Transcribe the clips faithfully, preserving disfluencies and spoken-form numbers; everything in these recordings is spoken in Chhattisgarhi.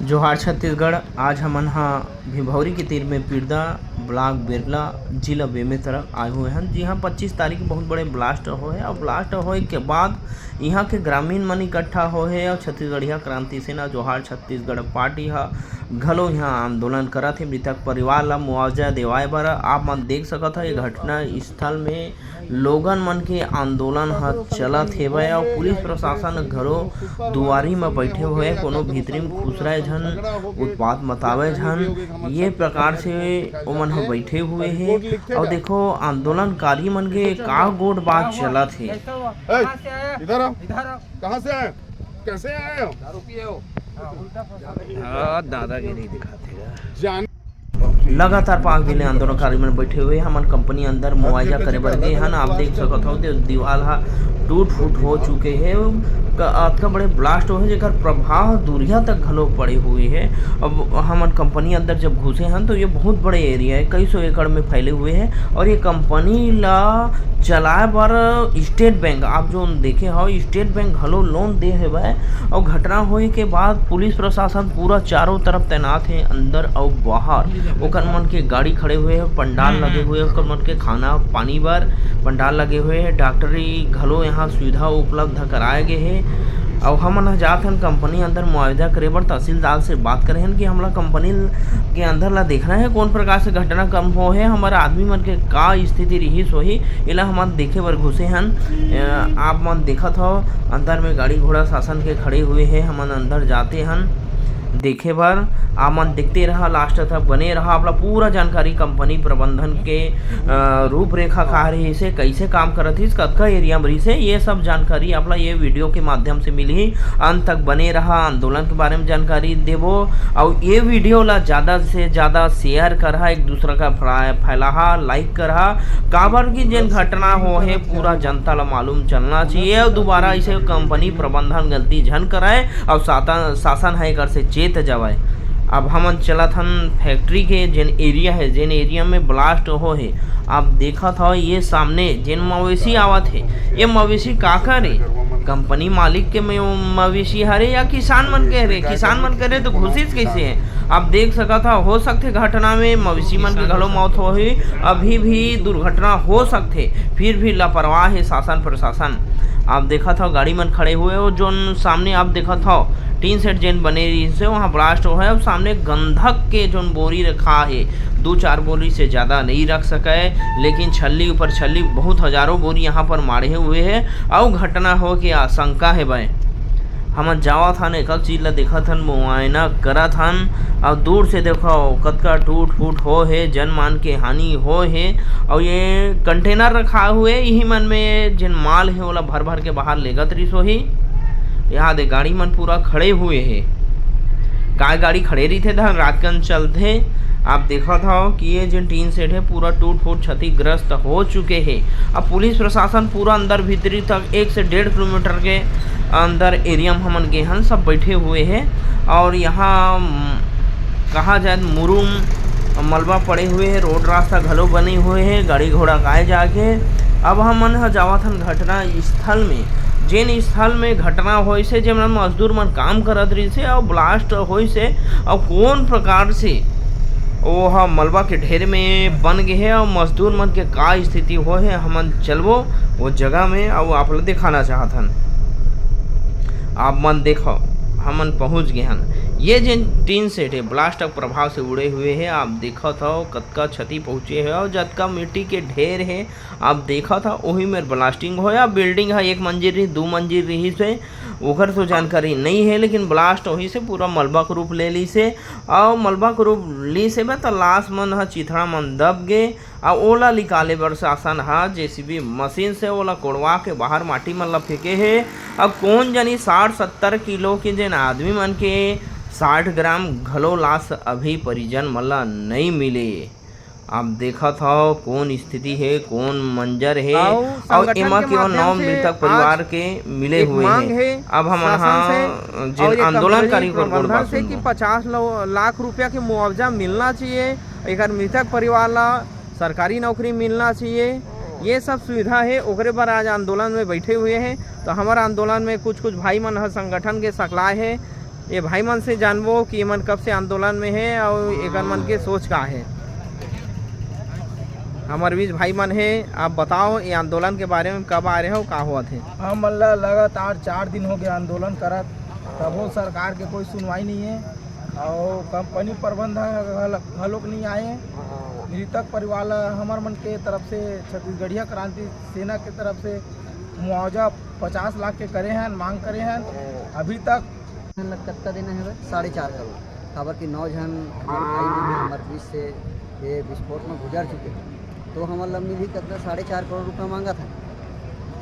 जोहार छत्तीसगढ़। आज हमन ह भिभौरी के तीर में पीरदा ब्लॉक बेरला जिला बेमेतरा आए हुए हन, जिहां पच्चीस तारीख बहुत बड़े ब्लास्ट होए हे। और ब्लास्ट होए के बाद इहां के ग्रामीण मन इकट्ठा होए हे और छत्तीसगढ़िया क्रांति सेना जोहार छत्तीसगढ़ पार्टी ह घलो इहां आंदोलन करत हे। मृतक परिवार ला मुआवजा देवाए बर आप मन देख सकत ह, ये घटना स्थल में लोगन मन के आंदोलन ह चलत हेवय और पुलिस प्रशासन घलो दुआरी म बैठे हुए, कोनो भीतरी म खुसरे झन, उत्पात मचावे झन, ये प्रकार से ओमन ह बैठे हुए हे। और देखो, आंदोलनकारी मन के का गोठ बात चलत हे। ए, इधर आओ। इधर आओ। कहाँ से आए हो? कैसे आए हो? दारू पिए हो? हाँ, दादागिरी दिखाते हैं। जान लगातार पाँच दिन ले आंदोलनकारी मन बैठे हुए हमन कंपनी अंदर मुआयजा करे बर गे हन। आप देख सकत हो, दे-, दीवाल ह टूट फूट हो चुके हे। क-, अतका बड़े ब्लास्ट होए हे, जेकर प्रभाव दूरिया तक घलो पड़े हुए हे। अब हमन कंपनी अंदर जब घुसे हन, तो ये बहुत बड़े एरिया हे, कई सौ एकड़ में फैले हुए हे। और ये कंपनी ला चलाए बर स्टेट बैंक, आप जो देखे हो, स्टेट बैंक घलो लोन दे हेवय। और घटना होए के बाद पुलिस प्रशासन पूरा चारों तरफ तैनात हे, अंदर और बाहर। ओकर मन के गाड़ी खड़े हुए हे, पंडाल लगे हुए हे, ओकर मन के खाना पानी बर पंडाल लगे हुए हे। डॉक्टरी घलो यहाँ सुविधा उपलब्ध कराए गे हे। और हमन ह जात हन कंपनी अंदर मुआवजा करे बर, तहसीलदार से बात करे हन कि हमला कंपनी के अंदर ला देखना हे, कौन प्रकार से घटनाक्रम हो हे, हमर आदमी मन के का स्थिति रिहिस होही, एला हमन देखे बर घुसे हन। अ, आप मन देखत हो, अंदर में गाड़ी घोड़ा शासन के खड़े हुए हे, हमन अंदर जाते हन देखे बर। आप मन देखते रहा, लास्ट तक बने रहा, आपला पूरा जानकारी कंपनी प्रबंधन के, अ, रूपरेखा का रहिस हे, कैसे काम करत हिस, कतका एरिया में रहिस हे, ये सब जानकारी आपला ये वीडियो के माध्यम से मिलही। अंत तक बने रहा, आंदोलन के बारे में जानकारी देबो। अउ ये वीडियो ला ज्यादा से ज्यादा शेयर करहा, एक दूसरा का फैला-, फैलाहा, लाइक करहा, काबर कि जेन घटना हो हे पूरा जनता ला मालूम चलना चाहिए। अउ दोबारा ऐसे कंपनी प्रबंधन गलती झन कराए, अउ साता-, शासन ह एकर से चेत जावय। अब हमन चलत हन फैक्ट्री के जेन एरिया हे, जेन एरिया में ब्लास्ट हो हे, आप देखत हो ये सामने जेन मवेशी आवत हे, ये मवेशी काकर हे? कंपनी मालिक के में-, मवेशी हरे या किसान मन के हरे? किसान मन के हरे तो घुसिस कैसे हे? आप देख सकत हो, हो सकथे घटना में मवेशी मन के घलो मौत होही, अभी भी दुर्घटना हो सकथे, फिर भी लापरवाह हे शासन प्रशासन। आप देखत हो गाड़ी मन खड़े हुए, वो जोन सामने आप देखत हो टीन शेड जेन बने रहिस हे, वहाँ ब्लास्ट होए हे। अब सामने गंधक के जोन बोरी रखा हे, दो चार बोरी से ज्यादा नहीं रख सके, लेकिन छल्ली ऊपर छल्ली बहुत हजारों बोरी यहाँ पर माढ़े हुए हे। अउ घटना हो के आशंका हे भाई। हमन जावत हन, एक एक चीज ला देखत हन, मुआयना करत हन। अउ दूर से देखो कतका टूट फूट हो हे, जन मान के हानि हो हे। अउ ये कंटेनर रखा हुए, यही मन में जेन माल हे ओला भर भर के बाहर लेगत रिस होही। यहाँ दे गाड़ी मन पूरा खड़े हुए हे। काय गाड़ी खड़े रहिथे धन रात कन चलथे। आप देखत हव कि ये जेन टीन शेड हे पूरा टूट फूट क्षतिग्रस्त हो चुके हे। अब पुलिस प्रशासन पूरा अंदर भीतरी तक एक से डेढ़ किलोमीटर के अंदर एरिया में हमन गे हन, सब बैठे हुए हे। और यहाँ, म, कहा जाए तो मुरुम मलबा पड़े हुए हे, रोड रास्ता घलो बने हुए हे, गाड़ी घोड़ा का आए जाके। अब हमन ह जावत हन घटना स्थल में, जेन स्थल में घटना होइस हे, जेमा मजदूर मन काम करत रहिस हे, अउ ब्लास्ट होइस हे, अउ कौन प्रकार से ओह मलबा के ढेर में बन गे हे, अउ मजदूर मन के का स्थिति होए हे, हमन चलबो ओ जगह में, अउ आप ला दिखाना चाहत हन। आप मन देखो, हमन पहुंच गे हन। ये जेन टीन शेड हे, ब्लास्ट के प्रभाव से उड़े हुए हे। आप देखत हो, कतका क्षति पहुंचे हे, अउ जतका मिट्टी के ढेर हे, आप देखत हो, ओही मेर ब्लास्टिंग होया। बिल्डिंग ह एक मंजिल रहिस, दू मंजिल रहिस हे, ओकर तो जानकारी नई हे, लेकिन ब्लास्ट होइस हे, पूरा मलबा के रूप ले लिस हे। अउ मलबा के रूप लिस हे, त लाश मन ह चिथड़ा मन दब गे। अउ ओला निकाले बर शासन ह जेसीबी मशीन से ओला कोड़वा के बाहर माटी मन ला फेंके हे। अब कौन जानी साठ सत्तर किलो के जेन आदमी मन के साठ ग्राम घलो लाश अभी परिजन मन ला नई मिले। आप देखत हव कौन स्थिति हे, कौन मंजर हे, अउ अउ संगठन एमा के केवल माध्यम नौ से मृतक परिवार आज के मिले एक हुए मांग हे। हे अब हमन शासन ह से जेन अउ ये आंदोलनकारी कंपनी ओकर गोठ प्रबंधन बात से कि सुनबो। पचास लो-, लाख रुपया के मुआवजा मिलना चाहिए एकर मृतक परिवार ला। सरकारी नौकरी मिलना चाहिए, ये सब सुविधा हे, ओकरे बर आज आंदोलन में बैठे हुए हे। तो हमर आंदोलन में कुछ कुछ भाई मन ह संगठन के सकलाए हे, ये भाई मन से जानबो कि ये मन कब से आंदोलन में हे और एकर मन के सोच का हे। हमर बीच भाई मन हे, आप बताओ, ये आंदोलन के बारे में कब आ रहे हो, का होवत हे? हमन ला लगातार चार दिन हो गए आंदोलन करत, तभो सरकार के कोई सुनवाई नहीं है और कंपनी प्रबंधन घल-, घलोक नहीं आए। मृतक परिवार ला हमर मन के तरफ से, छत्तीसगढ़िया क्रांति सेना के तरफ से मुआवजा पचास लाख के करे हैं, मांग करे हैं। अभी तक हमन ला कतका देना हे भाई? साढ़े चार करोड़। काबर कि नौ झन हमर भाई मन हे, हमर बीच से ये विस्फोट में गुजर चुके हैं, तो हमन ला मिलही कतका? साढ़े चार करोड़ रुपया मांगत हे।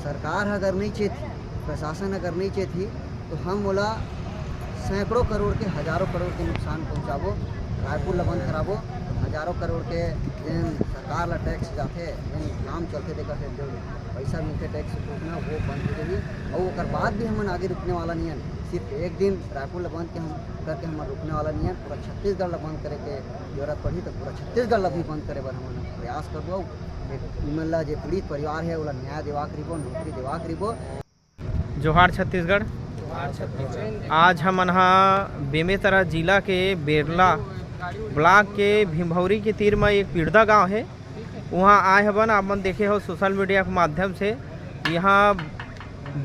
सरकार अगर नहीं चेतही, प्रशासन अगर नहीं चेतही, तो हम ओला सैकड़ों करोड़ के, हजारों करोड़ के नुकसान पहुंचाबो। रायपुर ला बंद कराबो, हजारों करोड़ के जेन सरकार ला टैक्स जाथे, जेन काम चलथे, तेकर से जो पैसा मिलथे टैक्स से, वो बंद हो जाही। और ओकर बाद भी हमन आगे रुकने वाला नहीं हन। सिर्फ एक दिन रायपुर ला बंद के हम, करके हमन रुकने वाला नहीं हन। पूरा छत्तीसगढ़ ला बंद करे के जरूरत पड़ही, तो पूरा छत्तीसगढ़ ला भी बंद करे बर हमन प्रयास करबो। एक, इमन ला जे पीड़ित परिवार हे, ओला न्याय देवा के रहिबो, नौकरी देवा के रहिबो। जोहार छत्तीसगढ़। आज हमन ह बेमेतरा जिला के बेरला ब्लॉक के भीमभौरी के तीर म एक पीड़दा गांव हे, उहाँ आए हवन। आप मन देखे हो सोशल मीडिया के माध्यम से, यहाँ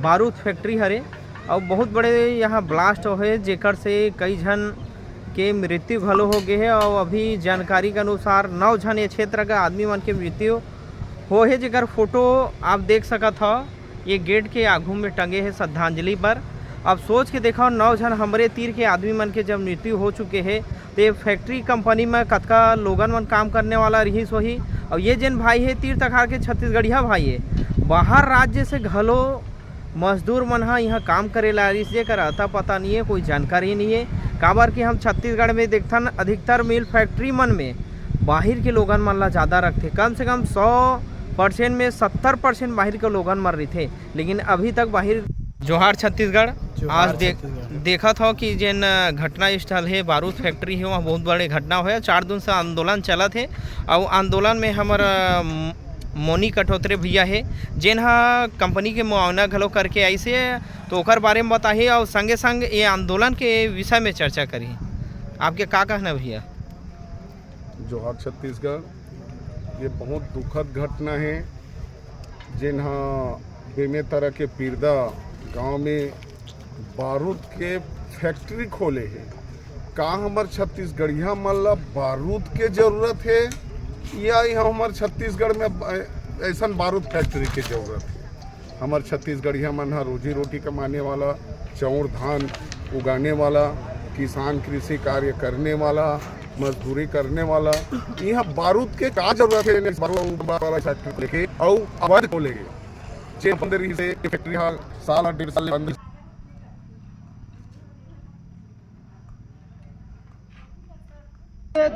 बारूद फैक्ट्री हरे और बहुत बड़े यहाँ ब्लास्ट होहे, जेकर से कई झन के मृत्यु घलो हो गए हे और अभी जानकारी के अनुसार नौ झन ये क्षेत्र के आदमी मन के मृत्यु हो हे, जेकर फोटो आप देख सकत हव। ये गेट के आगू में टंगे हे श्रद्धांजलि बर। अब सोच के देखव, नौ झन हमरे तीर के आदमी मन के जब मृत्यु हो चुके हे, तो ये फैक्ट्री कंपनी में कतका लोगन मन काम करने वाला रहिस होही। और ये जेन भाई हे, तीर तखार के छत्तीसगढ़िया भाई हे, बाहर राज्य से घलो मजदूर मन ह इहाँ काम करे ला आरिस, जेकर अता पता नहीं है, कोई जानकारी नहीं है। काबर कि हम छत्तीसगढ़ में देखथन, अधिकतर मिल फैक्ट्री मन में बाहिर के लोगन मन ला ज़्यादा रखथे, कम से कम सौ परसेंट में सत्तर परसेंट बाहिर के लोगन मन रहिथे, लेकिन अभी तक बाहिर। जोहार छत्तीसगढ़। जोहार आज देख छत्तीसगढ़। देखत हो कि जेन घटना स्थल हे, बारूद फैक्ट्री हे, वहाँ बहुत बड़े घटना होया। चार दिन से आंदोलन चलत हे, और आंदोलन में हमर, अ, मोनी कठोत्रे भैया हे, जेन ह कंपनी के मुआवना घलो करके आइस हे, तो ओकर बारे में बताही और संगे संग ये आंदोलन के विषय में चर्चा करही। आपके का कहना भैया? जोहार छत्तीसगढ़। ये बहुत दुखद घटना हे, जेन ह बेमेतरा के पीरदा गांव में बारूद के फैक्ट्री खोले हे। का हमर छत्तीसगढ़िया मन ला बारूद के जरूरत हे या ये हमर छत्तीसगढ़ में ब-, ऐसन बारूद फैक्ट्री के जरूरत हे? हमर छत्तीसगढ़िया मन ह रोजी रोटी कमाने वाला, चाउर धान उगाने वाला, किसान कृषि कार्य करने वाला, मजदूरी करने वाला, यहाँ बारूद के का जरूरत हे? बारूद वाला फैक्ट्री लेके अउ अवैध खोले हे, जे बंद रही से फैक्ट्री हा साल डेढ़ साल बंद।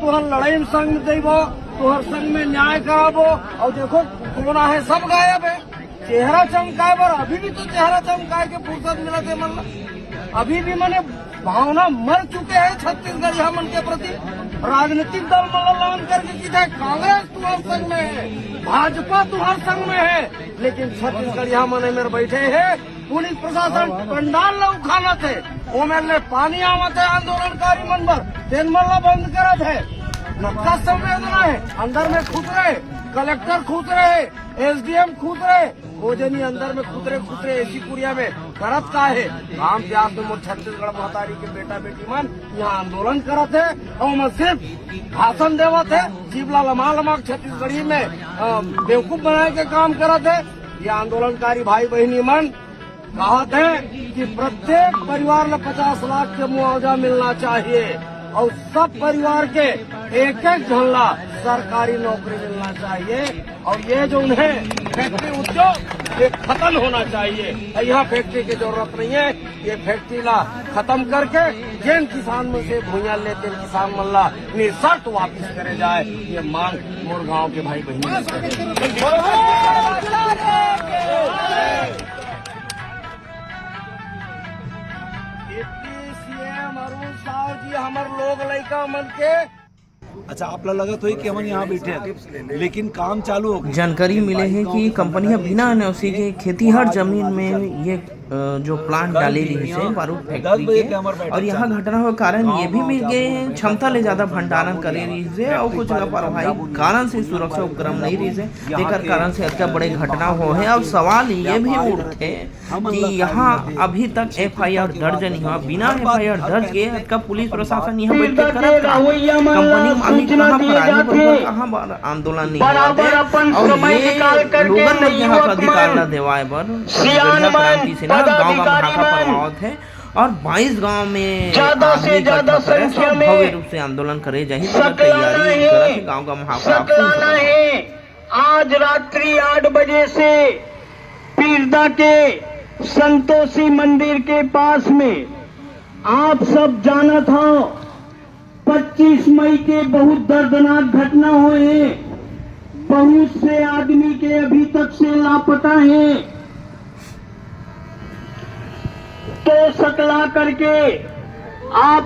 तुहर लड़ाई में संग देबो, तुहर संग में न्याय कराबो। और देखो, कोन हे, सब गायब हे। चेहरा चमकाए बर अभी भी तो चेहरा चमकाए के फुर्सत मिलत हे मन ला। अभी भी मने भावना मर चुके हे छत्तीसगढ़िया मन के प्रति। राजनीतिक दल मन ला लान करके कि चाहे कांग्रेस तुहर संग में हे, भाजपा तुहर संग में हे, लेकिन छत्तीसगढ़िया मन एमेर बैठे हे, पुलिस प्रशासन पंडाल ला उखानत हे, ओमेर ले पानी आवत हे आंदोलनकारी मन बर, तेन मन ला बंद करत हे। न का संवेदना हे, अंदर में खुसरे, कलेक्टर खुसरे, एसडीएम खुसरे, ओ जनी अंदर में खुसरे खुसरे एसी कुरिया में करत का हे? काम प्यास में मोर छत्तीसगढ़ महतारी के बेटा बेटी मन यहाँ आंदोलन करत हे, और ओमन सिर्फ भाषण देवत हे, जीभ ला लमा लमा के छत्तीसगढ़ी में, अ, बेवकूफ बनाए के काम करत हे। ये आंदोलनकारी भाई बहिनी मन कहत हे कि प्रत्येक परिवार ला पचास लाख के मुआवजा मिलना चाहिए और सब परिवार के एक एक झन ला सरकारी नौकरी मिलना चाहिए और ये जो उन्हें फैक्ट्री उद्योग, ये खत्म होना चाहिए। और यहाँ फैक्ट्री की जरूरत नहीं है। ये फैक्ट्री ला खत्म करके जेन किसान मन से भुइयां लेते किसान मन ला निशर्त वापिस करे जाए, ये मांग मोर गांव के भाई बहिनी मन से। डिप्टी सीएम अरुण साव जी हमर लोग लइका मन के। अच्छा, आप ला लगत होही कि हमन यहाँ बैठे हैं, लेकिन काम चालू हो गया। जानकारी मिले हे कि कंपनी ह बिना एनओसी के खेतीहर जमीन में ये जो प्लांट डाले रहिस हे बारूद फैक्ट्री के, और यहाँ घटना के कारण ये भी मिल गए हे, क्षमता ले ज्यादा भंडारण करे रहिस हे और कुछ लापरवाही कारण से सुरक्षा उपक्रम नहीं रहिस हे, जेकर कारण से अतका बड़े घटना होहे। अब सवाल ये भी उठथे कि यहाँ अभी तक एफ आई आर दर्ज नहीं हुआ, बिना एफ आई आर दर्ज के अतका पुलिस प्रशासन यहाँ बैठ के करत का? कंपनी मालिक कहाँ फरारी बरोबर, कहाँ बर आंदोलन नहीं हुआ थे? और ये लोगन मन के हक अधिकार ला देवाए बर गढ़िया क्रांति सेना गांव गांव हाका परवावत हे और बाईस गांव में आदमी इकट्ठा करे, सब भव्य रूप से आंदोलन करे जाही, तेकर तैयारी करत हे गांव गांव हाका। आज रात्रि आठ बजे से पीरदा के संतोषी मंदिर के पास में आप सब जानत हो, पच्चीस मई के बहुत दर्दनाक घटना होए हे, बहुत से आदमी के अभी तक से लापता हे। तो सकला करके आप